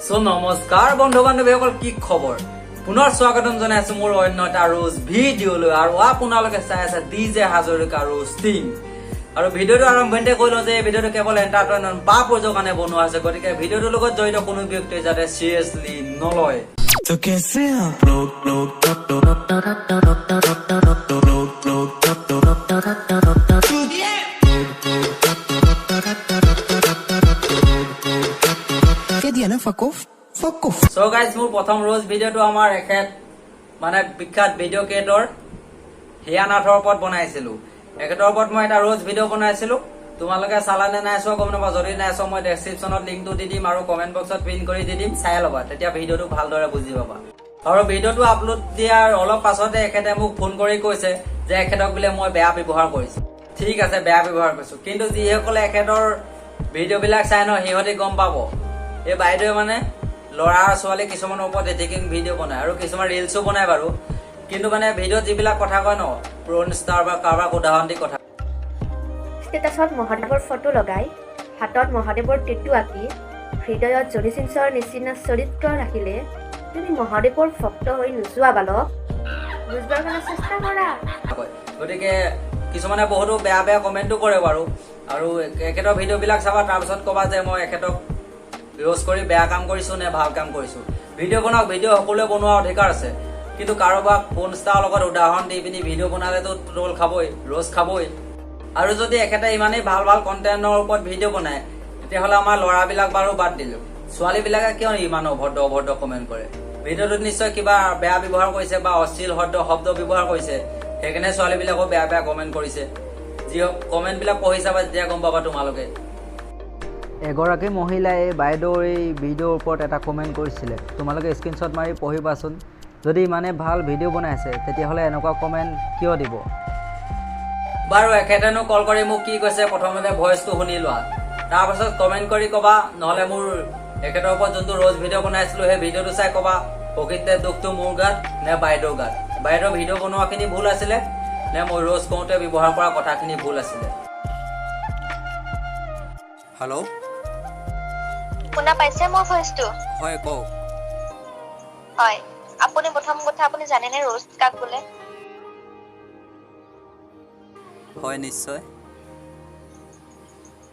চ' নমস্কাৰ বন্ধু বান্ধৱীসকল, কি খবৰ? পুনৰ স্বাগতম জনাইছো মোৰ অন্য এটা ৰোষ্ট ভিডিঅ'লৈ আৰু আপোনালোকে চাই আছে ডিজে হাজৰিকা ৰোষ্টিং। আৰু ভিডিঅ'টো আৰম্ভণিতে কৈ লওঁ যে এই ভিডিঅ'টো কেৱল এণ্টাৰটেইনমেণ্ট বা প্ৰযোজৰ কাৰণে বনোৱা হৈছে, গতিকে ভিডিঅ'টোৰ লগত জড়িত কোনো ব্যক্তিয়ে যাতে চিৰিয়াছলি নলয়। तो कैसे आप लोग लोग लोग लोग लोग लोग कह दिया ना, fuck off, fuck off. চ' গাইজ, মোৰ প্ৰথম ৰোষ্ট ভিডিঅ'টো আমাৰ এখেত মানে বিখ্যাত ভিডিঅ' ক্ৰিয়েটৰ হিয়া নাথৰ ওপৰত বনাইছিলো। এখেতৰ ওপৰত মই এটা ৰোষ্ট ভিডিঅ' বনাইছিলো। তোমালোকে চালানে নাই চোৱা গম নাপাওঁ। যদি নাই চোৱা, মই ডেছক্ৰিপশ্যনত লিংকটো দি দিম আৰু কমেণ্ট বক্সত পিন কৰি দি দিম, চাই ল'বা, তেতিয়া ভিডিঅ'টো ভালদৰে বুজি পাবা। আৰু ভিডিঅ'টো আপলোড দিয়াৰ অলপ পাছতে এখেতে মোক ফোন কৰি কৈছে যে এখেতক বোলে মই বেয়া ব্যৱহাৰ কৰিছো। ঠিক আছে, বেয়া ব্যৱহাৰ কৰিছো, কিন্তু যিসকলে এখেতৰ ভিডিঅ'বিলাক চাই ন, সিহঁতে গম পাব এই বাইদেৱে মানে ল'ৰা ছোৱালী কিছুমানৰ ওপৰত এডিটিং ভিডিঅ' বনায় আৰু কিছুমান ৰিলচো বনায় বাৰু। কিন্তু মানে ভিডিঅ'ত যিবিলাক কথা কয় ন, পৰ্ণ ষ্টাৰ বা কাৰোবাক উদাহৰণ দি কথা ষ্টেটাছত মহাদেৱৰ ফটো লগাই, হাতত মহাদেৱৰ টেটু আঁকি, হৃদয়ত জনি চিন্সৰ নিচিনা চৰিত্ৰ ৰাখিলে তুমি মহাদেৱৰ ভক্ত হৈ নোযোৱা বালক। বুজবাৰ কাৰণে চেষ্টা কৰা। কয়। গতিকে কিছুমানে বহুতো বেয়া বেয়া কমেণ্টো কৰে বাৰু। আৰু এখেতৰ ভিডিঅ'বিলাক চাবা, তাৰপিছত ক'বা যে মই এখেতক ৰোষ্ট কৰি বেয়া কাম কৰিছো নে ভাল কাম কৰিছো। ভিডিঅ' বনাওক, ভিডিঅ' সকলোৱে বনোৱাৰ অধিকাৰ আছে, কিন্তু কাৰোবাক পৰ্ণ ষ্টাৰৰ লগত উদাহৰণ দি পিনি ভিডিঅ' বনালেতো ট্ৰল খাবই, ৰোষ্ট খাবই। আৰু যদি এখেতে ইমানেই ভাল ভাল কণ্টেণ্টৰ ওপৰত ভিডিঅ' বনায়, তেতিয়াহ'লে আমাৰ ল'ৰাবিলাক বাৰু বাদ দিলো, ছোৱালীবিলাকে কিয় ইমান অভদ্ৰ অভদ্ৰ কমেণ্ট কৰে? ভিডিঅ'টোত নিশ্চয় কিবা বেয়া ব্যৱহাৰ কৰিছে বা অশ্লীল শব্দ ব্যৱহাৰ কৰিছে, সেইকাৰণে ছোৱালীবিলাকো বেয়া বেয়া কমেণ্ট কৰিছে। যি হওক, কমেণ্টবিলাক পঢ়ি চাবা, তেতিয়া গম পাবা তোমালোকে। এগৰাকী মহিলাই এই বাইদেউৰ এই ভিডিঅ'ৰ ওপৰত এটা কমেণ্ট কৰিছিলে, তোমালোকে স্ক্ৰীনশ্বট মাৰি পঢ়িবাচোন। যদি ইমানেই ভাল ভিডিঅ' বনাইছে, তেতিয়াহ'লে এনেকুৱা কমেণ্ট কিয় দিব? বাৰু, এখেতেনো কল কৰি মোক কি কৈছে, প্ৰথমতে ভইচটো শুনি লোৱা, তাৰপাছত কমেণ্ট কৰি ক'বা। নহ'লে মোৰ এখেতৰ ওপৰত যোনটো ৰোষ্ট ভিডিঅ' বনাইছিলো, সেই ভিডিঅ'টো চাই ক'বা প্ৰকৃততে দুখটো মোৰ গাত নে বাইদেউৰ গাত, বাইদেউৰ ভিডিঅ' বনোৱাখিনি ভুল আছিলে নে মই ৰোষ্ট কৰোঁতে ব্যৱহাৰ কৰা কথাখিনি ভুল আছিলে। হেল্ল'। শুনা পাইছে মোৰ ভইচটো? হয়, কওক। হয়, আপুনি প্ৰথম কথা, আপুনি জানেনে ৰোষ্ট কাক বোলে? হয়, নিশ্চয়।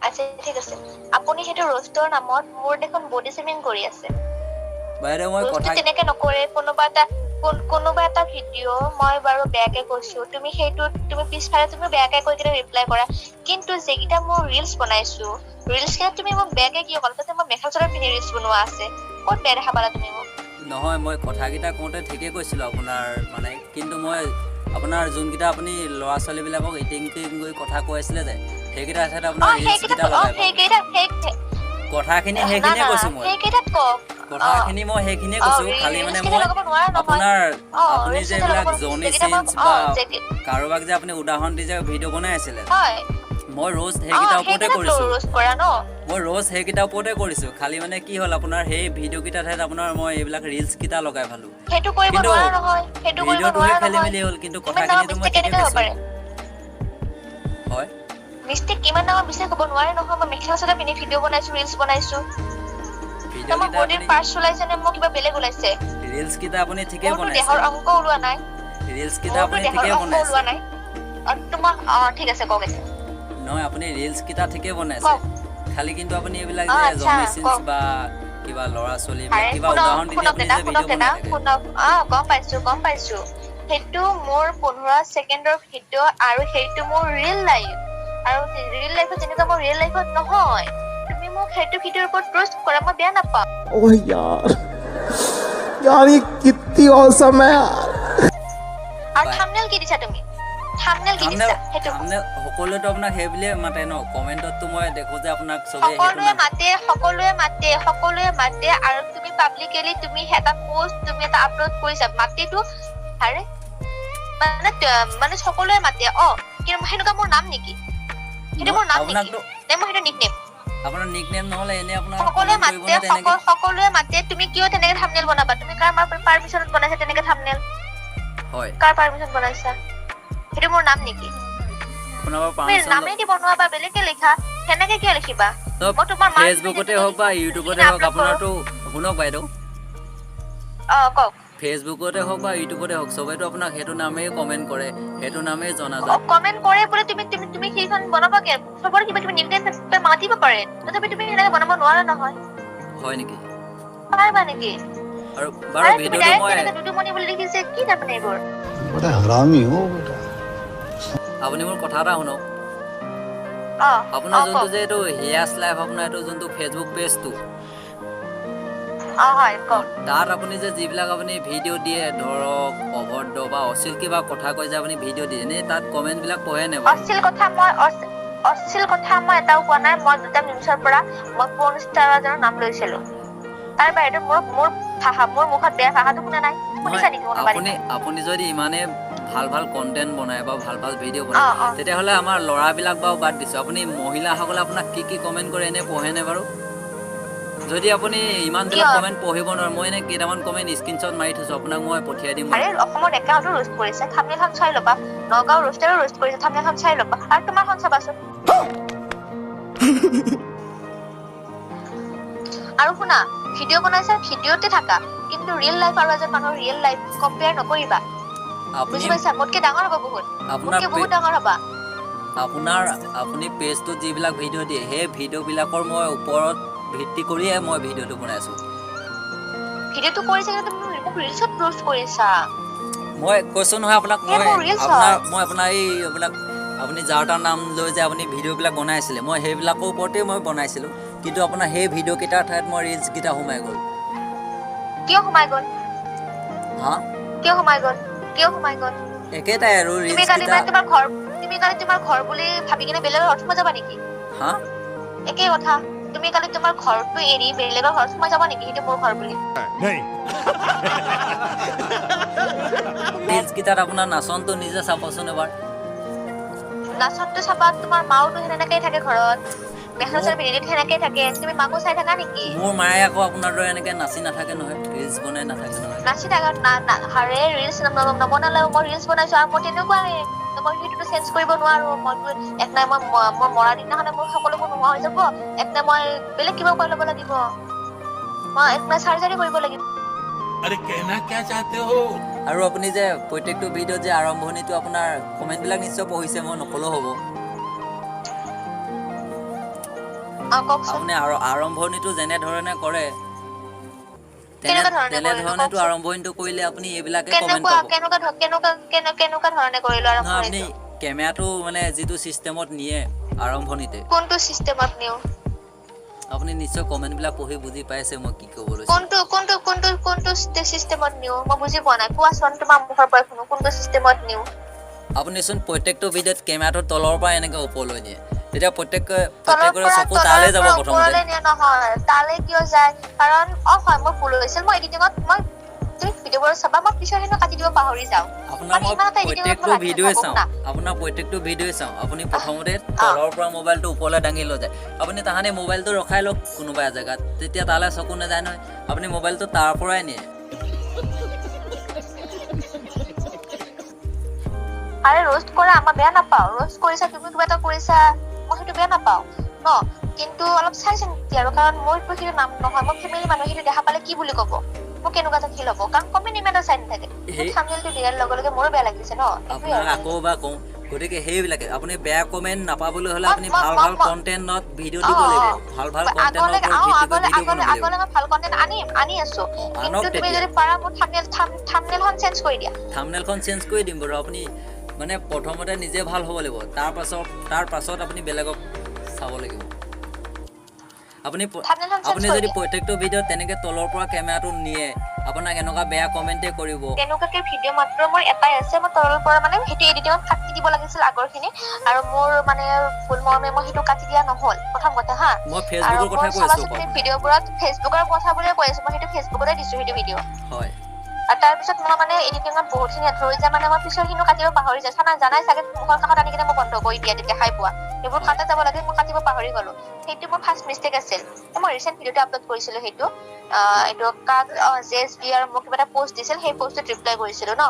আচ্ছা, ঠিক আছে। আপুনি সেইটো ৰোষ্টৰ নামত মোৰ দেখোন বডি শ্বেমিং কৰি আছে। বাইদেউ, মই ৰোষ্টটো কথা তেনেকে নকৰে। কোনোবা এটা ভিডিঅ' মই বাৰু বেয়াকে কৈছো, তুমি সেইটোত তুমি পিছফালে তুমি বেয়াকে কৈ কিনে ৰিপ্লাই কৰা। কিন্তু যিকেইটা মোৰ ৰিলচ বনাইছো, ৰিলচ কেইটা তুমি মোক বেয়াকে কিয় ক'লা? তাতে মই মেখেলা চাদৰ পিন্ধি ৰিলচ বনোৱা আছে, ক'ত বেয়া দেখা পালা তুমি মোক? নহয়, মই কথাকেইটা কওঁতে ঠিকেই কৈছিলোঁ আপোনাৰ মানে, কিন্তু মই আপোনাৰ যোনকেইটা আপুনি ল'ৰা ছোৱালীবিলাকক ইটিং কৰি কথা কৈ আছিলে যে, সেইকেইটা ঠাইত আপোনাৰ ৰিলচকেইটা লগাই পালোঁ। সেইকেইটা সেই কথাখিনি না, সেইখিনিয়ে না, কৈছোঁ মই। সেইকেইটাত কওক। কথাখিনি মই সেইখিনিয়ে কৈছোঁ, খালি মানে ৰিলচকেইটা মই লগাব নোৱাৰা নহয়। আপোনাৰ আপুনি যে ৰিলচকেইটা এইবিলাক লগাব জনি যিকেইটা মই চিন্স বা কাৰোবাক যে আপুনি উদাহৰণ দি যে ভিডিঅ' বনাই আছিলে, মই ৰোষ্ট সেইকেইটাৰ ওপৰতে সেইকেইটাত কৰিছোঁ। ৰোষ্ট কৰা ন? মই ৰোষ্ট সেইকেইটাৰ ওপৰতে কৰিছোঁ, খালি মানে কি হ'ল, আপোনাৰ সেই ভিডিঅ'কেইটা ঠাইত আপোনাৰ মই এইবিলাক ৰিলচকেইটা লগাই পালোঁ। সেইটো কৰিব কিন্তু নোৱাৰা নহয়, সেইটো কৰিব ভিডিঅ'টোহে নোৱাৰা খেলি নহয়। মেলি হ'ল, কিন্তু ইমান ডাঙৰ কথাখিনিতো মই মিষ্টেক ঠিকে কেনেকে হ'ব কৈছোঁ। পাৰে? হয়। মিষ্টেক, ইমান ডাঙৰ মিষ্টেক হ'ব নোৱাৰে নহয়। মই মেখেলা চাদৰ পিন্ধি ভিডিঅ' বনাইছো, ৰিলচ বনাইছো। তো মোৰ ভিডিঅ'কেইটা বডিৰ আপুনি পাৰ্টছ ওলাইছে নে মোৰ কিবা বেলেগ ওলাইছে? ৰিলচকেইটা আপুনি ঠিকেই মোৰতো বনাইছে। দেহৰ অংক ওলোৱা নাই। ৰিলচকেইটা মোৰতো আপুনি দেহৰ ঠিকেই অংক বনাইছে। ওলোৱা নাই। তোমাৰ, ঠিক আছে, কওক এতিয়া। নহয়, আপুনি ৰিলচকেইটা ঠিকেই বনাইছে, কওক। খালি কিন্তু আপুনি এইবিলাক যে আচ্ছা, জনি চিন্স কওক। বা কিবা ল'ৰা ছোৱালী এইবিলাক আৰে কিবা শুনক, উদাহৰণ দি দি শুনক আপুনি দাদা, যে শুনক ভিডিঅ' দাদা, বনাই থাকে। শুনক। গম পাইছো, গম পাইছো। সেইটো মোৰ 15 ছেকেণ্ডৰ ভিডিঅ' আৰু সেইটো মোৰ ৰিয়েল লাইফ আৰু ৰিয়েল লাইফত যেনেকুৱা, মোৰ ৰিয়েল লাইফত নহয়। তুমি মোক সেইটো ভিডিঅ'ৰ ওপৰত ৰোষ্ট কৰা, মই বেয়া নাপাওঁ। ओह यार, यार, ये कितनी औसम है यार। আৰু থামনেল কি দিছা তুমি? থামনেল কি থামনেল দিছা সেইটো? থামনেল সকলোৱেতো আপোনাক সেই বুলিয়ে মাতে ন? কমেণ্টততো মই দেখো যে আপোনাক চবেই সেইটো সকলোৱে নাম মাতে, সকলোৱে মাতে, সকলোৱে মাতে। আৰু তুমি পাব্লিকেলি তুমি এটা পোষ্ট, তুমি এটা আপলোড কৰিছা, মাতেতো। আৰে মানে সকলোৱে মাতে, কিন্তু সেনেকুৱা মোৰ নাম নেকি সেইটো? মোৰ নাম নেকি আপোনাকতো নে মোৰ সেইটো নিকনেম? আপোনাৰ নিকনেম নহ'লে এনেই আপোনাৰ সকলোৱে কমেণ্ট কৰিব মাতে নে তেনেকে? সকলোৱে মাতে। তুমি কিয় তেনেকে থামনেল বনাবা? তুমি কাৰ পাৰ্মিশ্যনত বনাইছা তেনেকে থামনেল? হয়। কাৰ পাৰ্মিশ্যন বনাইছা? সেইটো মোৰ নাম নেকি? আপোনাৰ পৰা তুমি পাৰ্মিশ্যন নামেদি বনোৱা বা বেলেগকে লিখা, সেনেকে কিয় লিখিবা? মই তোমাৰ মাক ফেচবুকতে হওক বা ইউটিউবতে হওক, আপলোড কৰোঁ। আপোনাৰতো শুনক বাইদেউ। অ কওক। ফেচবুকতে হওক বা ইউটিউবতে হওক, চবেইতো আপোনাক সেইটো নামেই কমেণ্ট কৰে, সেইটো নামেই জনা যায়। কমেণ্ট কৰে বোলে তুমি তুমি তুমি সেইখন বনাব চবৰে কিবা কিবি নিমকে মাতিব পাৰে, তথাপি তুমি সেনেকে বনাব নোৱাৰা নহয়। হয় নেকি? পাৰিবা নেকি? আৰু বাৰু ভিডিঅ'টো মই দুদুমণি বুলি লিখিছে কি তাৰমানে এইবোৰ? বড়া হাৰামি হো বেটা। আপুনি মোৰ কথা এটা শুনক। আপোনাৰ যোনটো যে এইটো হিয়াছ লাইফ, আপোনাৰ এইটো যোনটো ফেচবুক পেজটো, তাত আপুনি যে যিবিলাক আপুনি ভিডিঅ' দিয়ে, ধৰক অভদ্ৰ বা অশ্লীল কিবা কথা কৈ যে আপুনি ভিডিঅ' দিয়ে, এনেই তাত কমেণ্টবিলাক পঢ়ে নে? অশ্লীল কথা মই এটাও কোৱা নাই। মই দুটা মিমছৰ পৰা মই পৰ্ণ ষ্টাৰ এজনৰ নাম লৈছিলো, তাৰ বাহিৰে মোৰ মোৰ ভাষা, মোৰ মুখত বেয়া ভাষাটো শুনা নাই। শুনিছা নেকি কোনোবা? আপুনি যদি ইমানে ভাল ভাল কণ্টেণ্ট বনায় বা ভাল ভাল ভিডিঅ' বনায়, তেতিয়াহ'লে আমাৰ ল'ৰাবিলাক বাৰু বাদ দিছোঁ, আপুনি মহিলাসকলে আপোনাক কি কি কমেণ্ট কৰে এনেই পঢ়েনে বাৰু? যদি আপুনি ইমানবিলাক কমেণ্ট পঢ়িব নোৱাৰে, মই এনেই কেইটামান কমেণ্ট স্ক্ৰীনশ্বট মাৰি থৈছোঁ, আপোনাক মই পঠিয়াই দিম। আৰে অসমৰ ডেকাহঁতো ৰোষ্ট কৰিছে, থাম্বনেইলখন চাই ল'বা। নগাঁও ৰোষ্টাৰো ৰোষ্ট কৰিছে, থাম্বনেইলখন চাই ল'বা। আৰু তোমাৰখন চাবাচোন। আৰু শুনা, ভিডিঅ' বনাইছা ভিডিঅ'তে থাকা, কিন্তু ৰিয়েল লাইফ আৰু এজন মানুহৰ ৰিয়েল লাইফ কম্পেয়াৰ নকৰিবা। বুজি পাইছা? মোতকে ডাঙৰ হ'ব বহুত, মোতকে বহুত ডাঙৰ হ'বা। আপুনি পেজটোত যিবিলাক ভিডিঅ' দিয়ে, সেই ভিডিঅ'বিলাকৰ মই ওপৰত ভিত্তি কৰিয়ে মই ভিডিঅ'টো বনাইছোঁ। ভিডিঅ'টো কৰিছা কিন্তু তুমি মোক ৰিলছত পোষ্ট কৰিছা। মই কৈছোঁ নহয় আপোনাক, মই আপোনাৰ এই আপোনাক আপুনি যাৰ তাৰ নাম লৈ যে আপুনি ভিডিঅ'বিলাক বনাইছিলে, মই সেইবিলাকৰ ওপৰতেই মই বনাইছিলোঁ, কিন্তু আপোনাৰ সেই ভিডিঅ'কেইটাৰ ঠাইত মই ৰিলছকেইটা সোমাই গ'ল। কিয় সোমাই গ'ল? হা, কিয় সোমাই গ'ল? কিয় সোমাই গ'ল? একেটাই আৰু। তুমি কালি মানে তোমাৰ ঘৰ, তুমি কালি তোমাৰ ঘৰ বুলি ভাবি কিনে বেলেগৰ ঘৰত সোমাই যাবা নেকি? হা, একেই কথা। তুমি কালি তোমাৰ ঘৰটো এৰি বেলেগৰ ঘৰত সোমাই যাবা নেকি? সেইটো মোৰ ঘৰ বুলি। ৰিলছকেইটাত আপোনাৰ নাচনটো নিজে চাবচোন এবাৰ। নাচনটো চাবা, তোমাৰ মাওতো সেনেকেই থাকে ঘৰত, মেখেলা চাদৰ পিন্ধি সেনেকেই থাকে। তুমি মাকো চাই থাকা নেকি? মোৰ মায়ে আকৌ আপোনাৰ দৰে এনেকে নাচি নাথাকে নহয়, ৰিলছ বনাই নাথাকে নহয়। নাচি থাকা না, হাৰে ৰিলছ নবনালেও মই ৰিলছ বনাইছো আৰু মই তেনেকুৱাই। মই সেইটোতো চেঞ্জ কৰিব নোৱাৰো। মইতো এক নাই মই মই মৰা দিনাখনে মোৰ সকলোবোৰ নোহোৱা হৈ যাব, এক নাই মই বেলেগ কিবা কৰি ল'ব লাগিব, মই এক নাই চাৰ্জাৰী কৰিব লাগিব। আৰু আপুনি যে প্ৰত্যেকটো ভিডিঅ'ত যে আৰম্ভণিটো আপোনাৰ কমেণ্টবিলাক নিশ্চয় পঢ়িছে, মই নক'লেও হ'ব। আপুনি আৰম্ভণিটো যেনেধৰণে কৰে তেনেধৰণেতো আৰম্ভণিটো কৰিলে আপুনি এইবিলাকে কমেণ্ট পাব। কেনেকুৱা ধৰণে কৰিলো আৰম্ভণিটো? আপুনি কেমেৰাটো মানে যিটো চিষ্টেমত নিয়ে আৰম্ভণিতে, কোনটো চিষ্টেমত নিও আপুনি নিশ্চয় কমেণ্টবিলাক পঢ়ি বুজি পাইছে মই কি ক'ব লৈছো। কোনটো কোনটো কোনটো কোনটো চিষ্টেমত নিও মই বুজি পোৱা নাই, কোৱাচোন তোমাৰ মুখৰ পৰা শুনো, কোনটো চিষ্টেমত নিও? আপুনিচোন প্ৰত্যেকটো ভিডিঅ'ত কেমেৰাটো তলৰ পৰা এনেকৈ ওপৰলৈ নিয়ে, তেতিয়া প্ৰত্যেকৰে চকু তালৈ যাব প্ৰথমতে। নহয়, তালৈ কিয় যায়? কাৰণ অ হয় মোৰ ভুল হৈছিল, মই এডিটিঙত মই তুমি ভিডিঅ'বোৰ চাবা, মই পিছৰ খিনি কাটি দিব পাহৰি যাওঁ। আপোনাৰ মই প্ৰত্যেকটো ভিডিঅ'ই চাওঁ, আপোনাৰ প্ৰত্যেকটো ভিডিঅ'ই চাওঁ। আপুনি প্ৰথমতে তলৰ পৰা মোবাইলটো ওপৰলৈ দাঙি লৈ যায়, আপুনি তাহানি মোবাইলটো ৰখাই লওক কোনোবা এজেগাত, তেতিয়া তালৈ চকু নাযায় নহয়, আপুনি মোবাইলটো তাৰ পৰাই নিয়ে। আৰে ৰোষ্ট কৰা আমাৰ বেয়া নাপাওঁ, ৰোষ্ট কৰিছা তুমি কিবা এটা কৰিছা, মই সেইটো বেয়া নাপাওঁ ন, কিন্তু অলপ চাই চিন্তি আৰু, কাৰণ মোৰতো সেইটো নাম নহয়, মোৰ ফেমিলি মানুহে সেইটো দেখা পালে কি বুলি ক'ব, মোক কেনেকুৱা এটা ফিল হ'ব, কাৰণ কমেণ্ট ইমান এটা চাই নাথাকে। থাম্বনেইলটো দিয়াৰ লগে লগে মোৰো বেয়া লাগিছে ন। আপোনাক আকৌ এবাৰ কওঁ, গতিকে সেইবিলাকে আপুনি বেয়া কমেণ্ট নাপাবলৈ হ'লে আপুনি ভাল ভাল কণ্টেণ্টত ভিডিঅ' দিব লাগিব, ভাল ভাল কণ্টেণ্টৰ ওপৰত ভিত্তি কৰি ভিডিঅ' বনাব লাগিব। আগলৈ মই ভাল কণ্টেণ্ট আনি আছো, কিন্তু তুমি যদি পাৰা মোৰ থাম্বনেইলখন চেঞ্জ কৰি দিয়া। থাম্বনেইলখন চেঞ্জ কৰি দিম বাৰু, আপুনি মানে প্ৰথমতে নিজে ভাল হ'ব লাগিব, তাৰ পাছত আপুনি বেলেগক চাব লাগিব। আপুনি আপুনি যদি প্ৰত্যেকটো ভিডিঅ'ত তেনেকৈ তলৰ পৰা কেমেৰাটো নিয়ে, আপোনাক এনেকুৱা বেয়া কমেণ্টে কৰিব। তেনেকুৱাকে ভিডিঅ' মাত্ৰ মোৰ এটাই আছে, মই তলৰ পৰা মানে সেইটো এডিটিঙত কাটি দিব লাগিছিল আগৰখিনি, আৰু মোৰ মানে ভুল মৰ্মে মই সেইটো কাটি দিয়া নহ'ল, প্ৰথম কথা। হা, মই ফেচবুকৰ কথা কৈ আছো, তুমি ভিডিঅ'বোৰত ফেচবুকৰ কথা বুলিয়ে কৈ আছো, মই সেইটো ফেচবুকতে দিছো সেইটো ভিডিঅ'। হয়, আৰু তাৰপিছত মই মানে এডিটিঙত বহুতখিনি ৰৈ যায়, মানে মই পিছৰখিনিও কাটিব পাহৰি যায়। চানা জানাই চাগে, মুখৰ কাষত আনি কিনে মই বন্ধ কৰি দিয়া দেখাই পোৱা, সেইবোৰ কাটা যাব লাগে, মই কাটিব পাহৰি গ'লো। সেইটো মোৰ ফাৰ্ষ্ট মিষ্টেক আছিল। মই ৰিচেণ্ট ভিডিঅ'টো আপলোড কৰিছিলো, সেইটো এইটো কাক জে এছ বি আৰু মোক কিবা এটা পষ্ট দিছিল, সেই পষ্টটোত ৰিপ্লাই কৰিছিলো ন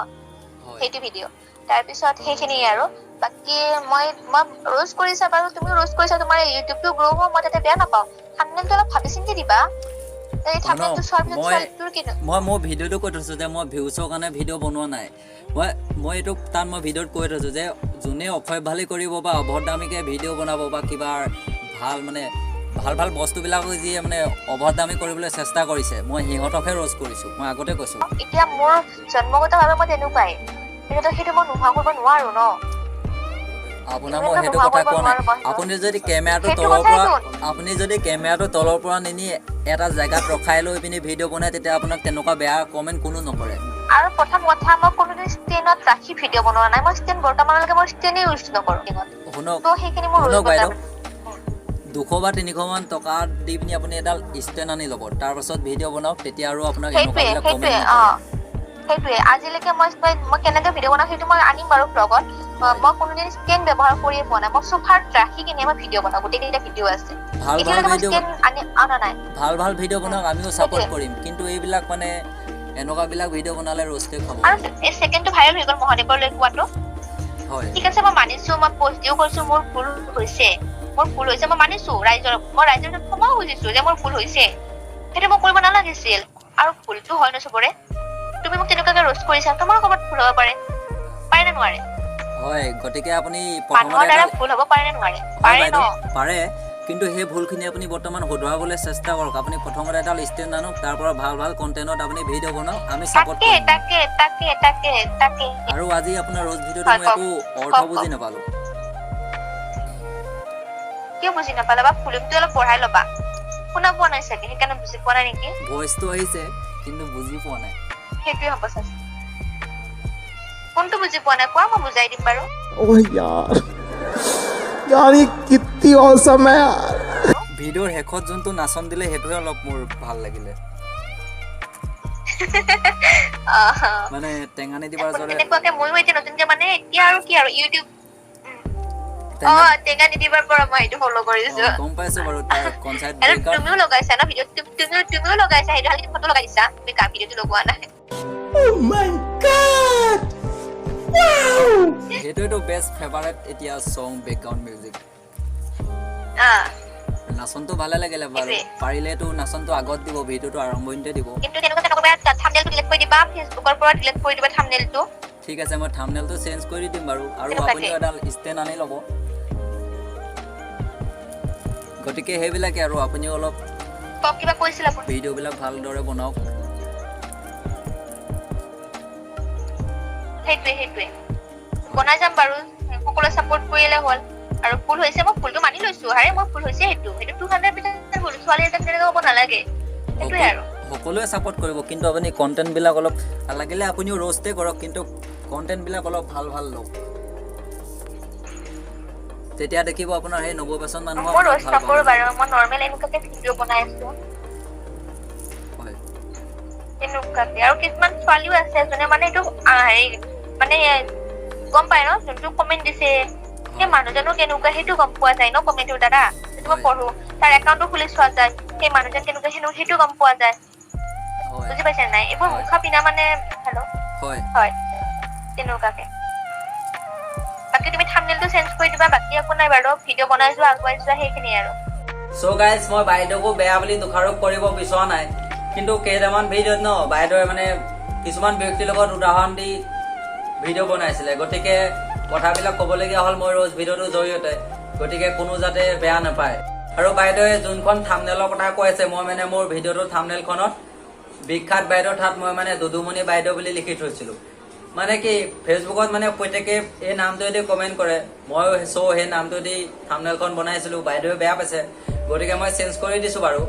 সেইটো ভিডিঅ'। তাৰপিছত সেইখিনিয়ে আৰু বাকী মই মই ৰোজ কৰিছা বাৰু, তুমিও ৰোজ কৰিছা, তোমাৰ ইউটিউবটো গ্ৰ' হ'ব, মই তাতে বেয়া নাপাওঁ। থাম্বনেইলটো অলপ ভাবি চিন্তি দিবা। এই শুনক, থাম্বনেইলটো চোৱাৰ পিছত মই ছোৱালীটোৰ কেনে মই মোৰ ভিডিঅ'টো কৈ থৈছোঁ যে মই ভিউজৰ কাৰণে ভিডিঅ' বনোৱা নাই। মই মই এইটো তাত মই ভিডিঅ'ত কৈ থৈছোঁ যে যোনে অসভ্যালি কৰিব বা অভদ্ৰামিকে ভিডিঅ' বনাব বা কিবা ভাল মানে ভাল ভাল বস্তুবিলাকো যিয়ে মানে অভদ্ৰামি কৰিবলৈ চেষ্টা কৰিছে, মই সিহঁতকহে ৰ'জ কৰিছোঁ, মই আগতে কৈছোঁ। এতিয়া মোৰ জন্মগতভাৱে মই তেনেকুৱাই, এতিয়া সেইটো মই নোহোৱা কৰিব নোৱাৰো ন। আপোনাৰ মই তেনেকুৱা সেইটো নোহোৱা কথা কৰিব কোৱা নাই। নোৱাৰো মই সেইটো। আপুনি যদি কেমেৰাটো সেইটো তলৰ পৰা কথাইতো। আপুনি যদি কেমেৰাটো তলৰ পৰা নিনি এটা জেগাত ৰখাই লৈ পিনি ভিডিঅ' বনায়, তেতিয়া আপোনাক তেনেকুৱা বেয়া কমেণ্ট কোনো নকৰে। আৰু প্ৰথম কথা, মই কোনোদিন ষ্টেণ্ডত ৰাখি ভিডিঅ' বনোৱা নাই। মই ষ্টেণ্ড বৰ্তমানলৈকে মই ষ্টেণ্ডে ইউজ নকৰো। শুনক, ত' সেইখিনি মোৰ ৰৈ শুনক গ'ল বাইদেউ, তাৰমানে। 200 বা 300মান টকা দি পিনি আপুনি এডাল ষ্টেণ্ড আনি ল'ব, তাৰপাছত ভিডিঅ' বনাওক, তেতিয়া আৰু আপোনাক সেইটোৱে এনেকুৱাবিলাক সেইটোৱে কমেণ্ট অ নকৰে। সেইটোৱে, আজিলৈকে মই মই কেনেকে ভিডিঅ' বনাওঁ সেইটো মই আনিম বাৰু ব্লগত। মই কোনোদিন ষ্টেণ্ড ব্যৱহাৰ কৰিয়ে পোৱা নাই। মই চোফাত ৰাখি কিনে মই ভিডিঅ' বনাওঁ, গোটেইকেইটা ভিডিঅ' আছে। ভাল ভাল এতিয়ালৈকে মই ভিডিঅ' ষ্টেণ্ড আনি অনা নাই। ভাল ভাল ভিডিঅ' বনাওক, আমিও ছাপোৰ্ট সেইটোৱে। কৰিম। কিন্তু এইবিলাক মানে এনেকুৱাবিলাক ভিডিঅ' বনালে ৰ'ষ্টে খাব। আৰু এই ছেকেণ্ডটো ভাইৰেল হৈ গ'ল মহাদেৱৰ লৈ কোৱাটো। হয়। ঠিক আছে, মই মানিছো, মই পষ্ট দিও কৈছো মোৰ ভুল হৈছে, মোৰ ভুল হৈছে, মই মানিছো। ৰাইজৰ মই ৰাইজৰ ওচৰত ক্ষমাও খুজিছো যে মোৰ ভুল হৈছে, সেইটো মই কৰিব নালাগিছিল। আৰু ভুলটো হয় ন চবৰে। তুমি মোক তেনেকুৱাকে ৰ'ষ্ট কৰিছা, তোমাৰো ক'ৰবাত ভুল হ'ব পাৰে, পাৰে নে নোৱাৰে? হয়, গতিকে আপুনি মানুহৰ প্ৰথমতে দ্বাৰা এডাল ভুল হ'ব পাৰে নে নোৱাৰে? হয় পাৰে ন। বাইদেউ, পাৰে। কিন্তু সেই ভুলখিনি আপুনি বৰ্তমান শুধৰাবলৈ চেষ্টা কৰক। আপুনি প্ৰথমতে এডাল ষ্টেণ্ড আনক, তাৰ পৰা ভাল ভাল কণ্টেণ্টত আপুনি ভিডিঅ' বনাওক, আমি ছাপোৰ্ট তাকে কৰিম। তাকে তাকে তাকে তাকে। আৰু আজি আপোনাৰ ৰ'জ ভিডিঅ'টো হয়, মই কওক। একো অৰ্থ কওক, বুজি কওক। নাপালোঁ। কিয় বুজি নাপালা বা? ভলিউমটো অলপ বঢ়াই ল'বা। শুনা পোৱা নাই চাগে, সেইকাৰণে বুজি পোৱা নাই নেকি? ভইচটো আহিছে, কিন্তু বুজি পোৱা নাই। সেইটোৱে হ'ব চাগে। কোনটো বুজি পোৱা নাই কোৱা, মই বুজাই দিম বাৰু। ओह यार, यार ये कितनी औसम है यार। ভিডিঅ'ৰ শেষত যোনটো নাচন দিলে, সেইটোহে অলপ মোৰ ভাল লাগিলে। মানে টেঙানি দিবাৰ দৰে। তেনেকুৱাকে ময়ো এতিয়া নতুনকে মানে এতিয়া আৰু কি আৰু ইউটিউব অ টেঙা টেঙা নিদিবাৰ পৰা মই সেইটো ফ'ল' কৰিছো। অ, গম পাইছো বাৰু, তাৰ কনচাৰ্ট আৰু ব্ৰেকআপ। তুমিও লগাইছা ন ভিডিঅ'? তুমিও লগাইছা সেইটো, খালি ফটো লগাই দিছা তুমি, ভিডিঅ'টো লগোৱা নাই। Oh my God! Wow! সেইটোৱেতো বেষ্ট ফেভাৰেট এতিয়া ছং, বেকগ্ৰাউণ্ড মিউজিক। নাচনটো ভালে লাগিলে বাৰু। সেইটোৱে। পাৰিলেতো নাচনটো আগত দিব, ভিডিঅ'টো আৰম্ভণিতে দিব। কিন্তু তেনেকুৱা নকৰিবা, থাম্বনেইলটো ডিলিট কৰি দিবা, ফেচবুকৰ পৰা ডিলিট কৰি দিবা থাম্বনেইলটো। ঠিক আছে, মই থাম্বনেইলটো চেঞ্জ কৰি দিম বাৰু। আৰু তেনেকুৱাকে। আপুনিও এডাল ষ্টেণ্ড আনি ল'ব। গতিকে সেইবিলাকে আৰু আপুনিও অলপ কওক, কিবা কৈছিল আপুনি? ভিডিঅ'বিলাক ভালদৰে বনাওক। সেইটোৱে সেইটোৱে, বনাই যাম বাৰু, সকলোৱে চাপৰ্ট কৰিলে হ'ল। আৰু ভুল হৈছে, মই ভুলটো মানি লৈছো। আৰে মোৰ ভুল হৈছে, সেইটো সেইটো 200% ভুল। ছোৱালী এজনী তেনেকুৱা হ'ব নালাগে, সেইটোৱে আৰু। সকলোৱে ছাপোৰ্ট কৰিব, কিন্তু আপুনি কণ্টেণ্টবিলাক অলপ লাগিলে আপুনিও ৰ'ষ্টে কৰক, কিন্তু কণ্টেণ্টবিলাক অলপ ভাল ভাল লওক। তেতিয়া দেখিব আপোনাৰ সেই 90% মানুহ মই আপোনাক ৰ'ষ্ট ভাল নকৰো পাব। বাৰু, মই নৰ্মেল এনেকুৱাকে ভিডিঅ' বনাই আছো। তেনেকুৱাকে আৰু কিছুমান ছোৱালীও আছে যোনে মানে এইটো হেৰি মানে গম পায় ন, যোনটো কমেণ্ট দিছে সেই মানুহজনো কেনেকুৱা সেইটো গম পোৱা যায় ন কমেণ্টৰ দ্বাৰা। সেইটো মই পঢ়ো, তাৰ একাউণ্টটো খুলি চোৱা যায়, সেই মানুহজন কেনেকুৱা সেইটো গম পোৱা যায়। বুজি পাইছে নাই? এইবোৰ হয়। মুখা পিন্ধা মানে, হেল্ল'? হয়। হয়, তেনেকুৱাকে। বাকী তুমি থাম্বনেইলটো চেঞ্জ কৰি দিবা, বাকী একো নাই বাৰু। ভিডিঅ' বনাই যোৱা, আগুৱাই যোৱা, সেইখিনিয়ে আৰু। চ' গাইজ, মই বাইদেউকো বেয়া বুলি দোষাৰোপ কৰিব বিচৰা নাই, কিন্তু কেইটামান ভিডিঅ'ত ন বাইদেৱে মানে কিছুমান ব্যক্তিৰ লগত উদাহৰণ দি ভিডিঅ' বনাইছিলে। গতিকে কথাবিলাক ক'বলগীয়া হ'ল মই ৰ'জ ভিডিঅ'টোৰ জৰিয়তে, গতিকে কোনো যাতে বেয়া নাপায়। আৰু বাইদেৱে যোনখন থামনেলৰ কথা কৈ আছে, মই মানে মোৰ ভিডিঅ'টোৰ থামনেলখনত বিখ্যাত বাইদেউৰ ঠাইত মই মানে দুদুমণি বাইদেউ বুলি লিখি থৈছিলো। মানে কি, ফেচবুকত মানে প্ৰত্যেকে এই নামটোৱেদি কমেণ্ট কৰে, ময়ো চ' সেই নামটো দি থামনেলখন বনাইছিলো। বাইদেৱে বেয়া পাইছে, গতিকে মই চেঞ্জ কৰি দিছো বাৰু।